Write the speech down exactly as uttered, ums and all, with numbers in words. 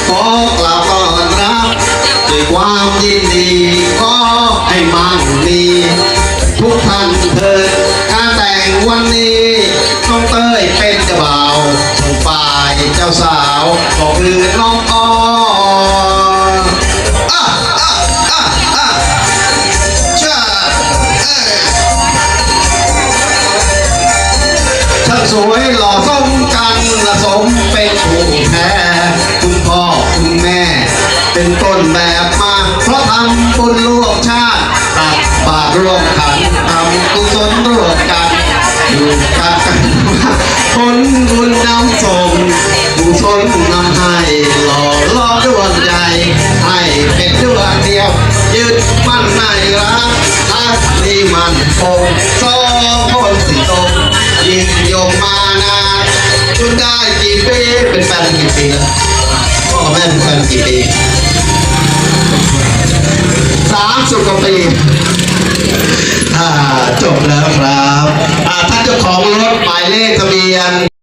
ขอกล่าวต้อนรับด้วยความยินดี ขอให้มั่งมีทุกท่านเถิด งานแต่งวันนี้ น้องเต้ยเป็นเจ้าบ่าว ส่วนฝ่ายเจ้าสาวก็คือน้องออม อ่ะอ่ะอ่ะอ่ะชาเอ้ย ช่างสวยหล่อสมกัน สมเป็นคู่แท้ คุณพ่อคุณแม่ เป็นต้นแบบมา เพราะทำบุญร่วมชาติ ตักบาตรร่วมขัน ทำกุศลร่วมกัน อยู่กัน ผลบุญนำส่ง กุศลนำให้ หล่อล้อมดวงใจ ให้เป็นดวงเดียว ยึดมั่นในรัก รักนี้มันคง สองคนสิตรง ยิ่งยงมานาน คุณได้กี่ปี เป็นแฟนกันกี่ปีแล้ว พ่อแม่เป็นแฟนกันกี่ปี สามสิบกว่าปี อ่า จบแล้วครับ อ่า ท่านเจ้าของรถ หมายเลขทะเบียน